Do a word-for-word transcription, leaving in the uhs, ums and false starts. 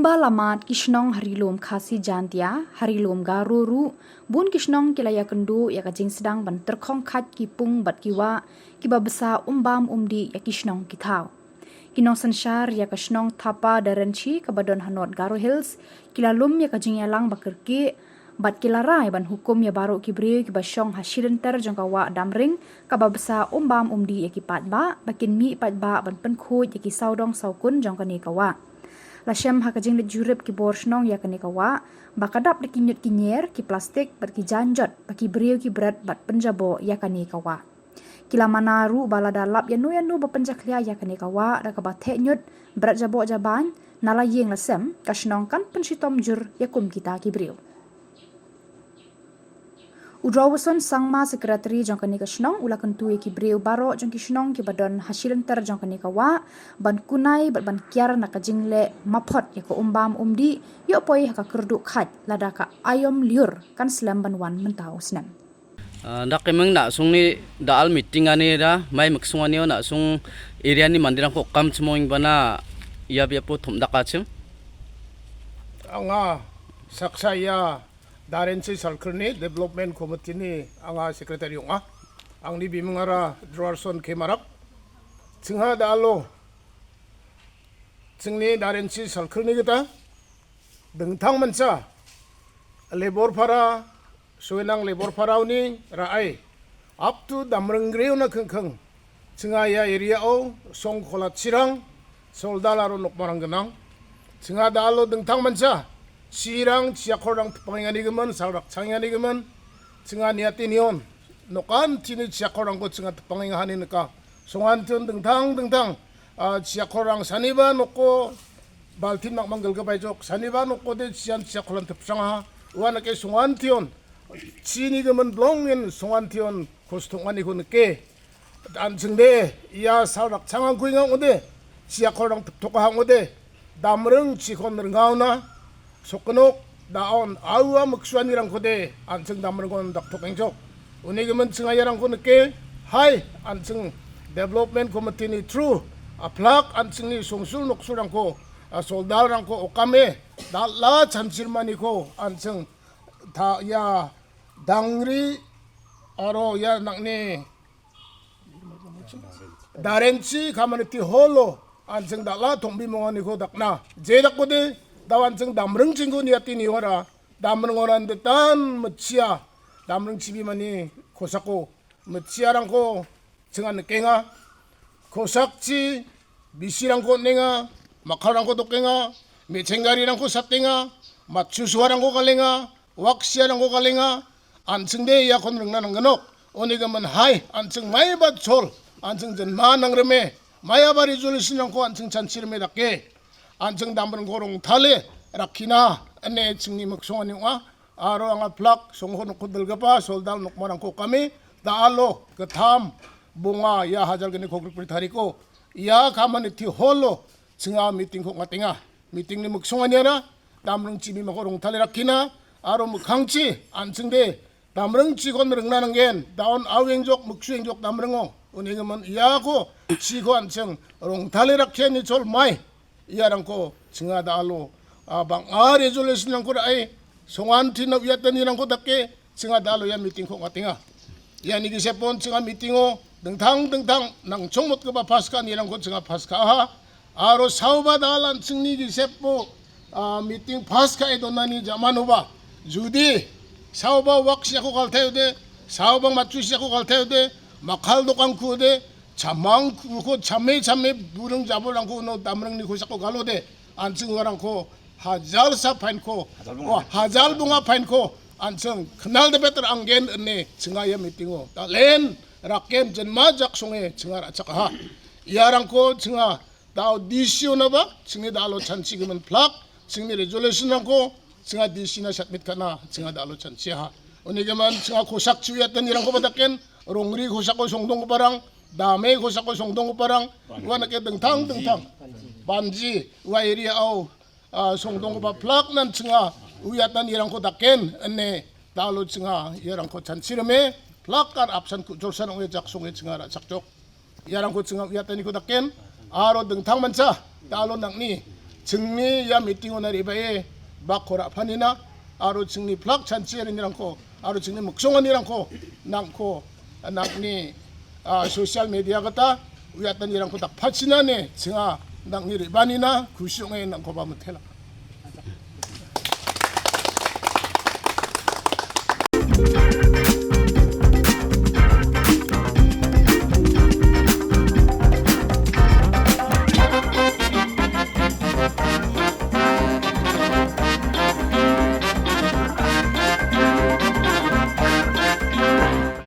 Ba lamat ki shnong ha ri lum Khasi Jaintia, ha ri lum Garo ruh, bun ki shnong ki la ïa kynduh ïa ka jingstad ban tyrkhong khat ki pung bad ki wah, kiba bsa um bam um dih ïa ki shnong ki thaw. Ki nongsynshar ïa ka shnong Thapa Darenchi kaba don ha North Garo Hills, ki la lum ïa ka jingïalang ba kyrkieh, bad ki la rai ban hukum ïa baroh ki briew kiba shong ha shi lynter jong ka wah Damring, kaba bsa um bam um dih ïa ki paidbah, ba kin mih paidbah ban pynkhuid ïa ki sawdong sawkun jong kane ka wah. La shem ha ka jingleit jurip ki bor shnong ïa kane ka wah, ba ka dap da ki ñiut ki ñier, ki plastik, bad ki janjot, ba ki briew ki bret bad pynjaboh ïa kane ka wah. Ki la mana ruh ba lada lap ïano ïano ba pynjakhlia ïa kane ka wah, da kaba theh ñiut, bret jaboh jabain, na la ïing la sem, ka shnong kan pynshitom jur ïa kum kita ki briew. U Drowerson Sangma, Secretary jong kane ka shnong, u la kyntu ïa ki briew baroh jong ki shnong kiba don ha shi lynter jong kane ka wah, ban kunai bad ban kiar na ka jingleh maphot ïa ka um bam um dih, ïoh poi ha ka kyrduh khat, lada ka aïom lyiur kan slem ban wan mynta u snem. Ah, dak imeng na·songni da·al meeting ani da, mai miksonganio na·song area ni manderangko okam chimong ingbana ia biapo tom·dakachim. Anga saksa ia Darenchi Salkirni Development Committee-ni anga secretary ong·a. Angni bimingara Drowerson Kemarak. Chingha da·alo chingni Darenchi Salkirni gita dingtang mancha Leborpara, Soenang Leborparaoni ra·e up to Damringgriona kingking chingha ia area-o songkolachirang, soldal aro nokmarang gnang. Chingha da·alo dingtang mancha chirang, chiakorrang tipangenganigimin, salrakchangenganigimin. Chingha niatenion nokantini chiakorrangko chingha tipangenga hani nika. Songantion dingtang dingtang, ah, chiakorrang saniba noko baltin makmang gilgipaijok, saniba nokode chian chiakorrang tipsrangaha. Ua nike songantion chini gimin blongen songantion kostong·aniko nike. An·chingde ia sal rakchangangko inga ong·ode, chiakorrang tiptokaha ong·ode, damring chikon ringaona, sokgnok, da·on, aua miksuanirangkode an·ching damringon daktokengjok. Uni gimin chingaiarangko nike, hai, an·ching Development Committee-ni through, aplak an·chingni songsul noksulrangko, a, soldalrangko okame, dal·a chanchirmaniko an·ching ta-, ia dangri aro ia nang·ni Darenchi community hall-o an·ching dal·a tongbimonganiko dakna. Je dakode, dao an·ching damringchingko niate niora, damringoran ditan mitchia, damring chibimani kosako mitchiarangko chinga nikenga. Kosakchi bisirangko on·enga, makkalrangko dokenga, me·chenggarirangko satenga, matchu suarangko galenga, waksiarangko galenga, an·chingde iakon ringna nanggnok. Uni gimin hai, an·ching maiba chol, an·ching jinma nangrime, maiaba resolution-rangko an·ching chanchirime dake, an·ching damringko rongtale rakkina, ine chingni miksongani ong·a. Aro anga plak, songko nokko dilgipa, soldal nokmarangko kami, da·alo, gittam, bonga, ia hajalgni kogrikbri tariko, ia community hall-o, chinga meeting-ko ong·atenga. Meeting-ni miksonganiara damring chibimako rongtale rakkina aro mikkangchi an·chingde damring chikon ringna nanggen. Daon aoengjok, miksuengjok damringo. Uni gimin iako chiko an·ching rongtale rakkiani chol mai. Iarangko chinga da·alo, a, bang·a resolution-rangko ra·e, songantina uiatanirangko dake, chinga da·alo ia meeting-ko ong·atenga. Iani gisepon chinga meeting-o dingtang dingtang nangchongmotgipa pass ka·anirangko chinga pass ka·aha. Aro saoba da·al an·chingni gisepo, a, meeting pass ka·e donani jamanoba, judi saoba waksiako galtaode, saoba matchusiako galtaode, makkal dokan kuode, chamang kuko chame chame buring jabolrangko uno damringni kosako galode, an·ching uarangko hajalsa fine-ko, hajal bonga. Oh, hajal bonga fine-ko an·ching knaldebet ra·anggen ine chinga ia meeting-o dal·en rakken jinma jaksonge chinga ra·chakaha. Iarangko chinga da·o D C-onaba chingni da·alo chanchigimin plak, chingni resolution-rangko chinga D C-na submit ka·na chinga da·alo chanchiaha. Uni gimin chinga kosakchi uiatanirangkoba daken, rongri kosako songdonggiparang, dame kosako songdonggiparang, ua nike dingtang dingtang banji ua area-o, a, songdonggipa plak nan chinga uiatanirangko daken ine da·alo chinga iarangko chanchirime plak ar apsan ku·cholsan ong·e jaksonge chinga ra·chakjok. Iarangko chinga uiataniko daken, aro dingtang mancha, da·alo nang·ni, chingni ia meeting-ona re·bae bakko ra·panina aro chingni plak chanchiarinirangko aro chingni miksonganirangko nangko nangni, ah, social media gita uiatanirangko dakpachinani chinga nangni re·baanina kusi ong·e nangkoba mitela.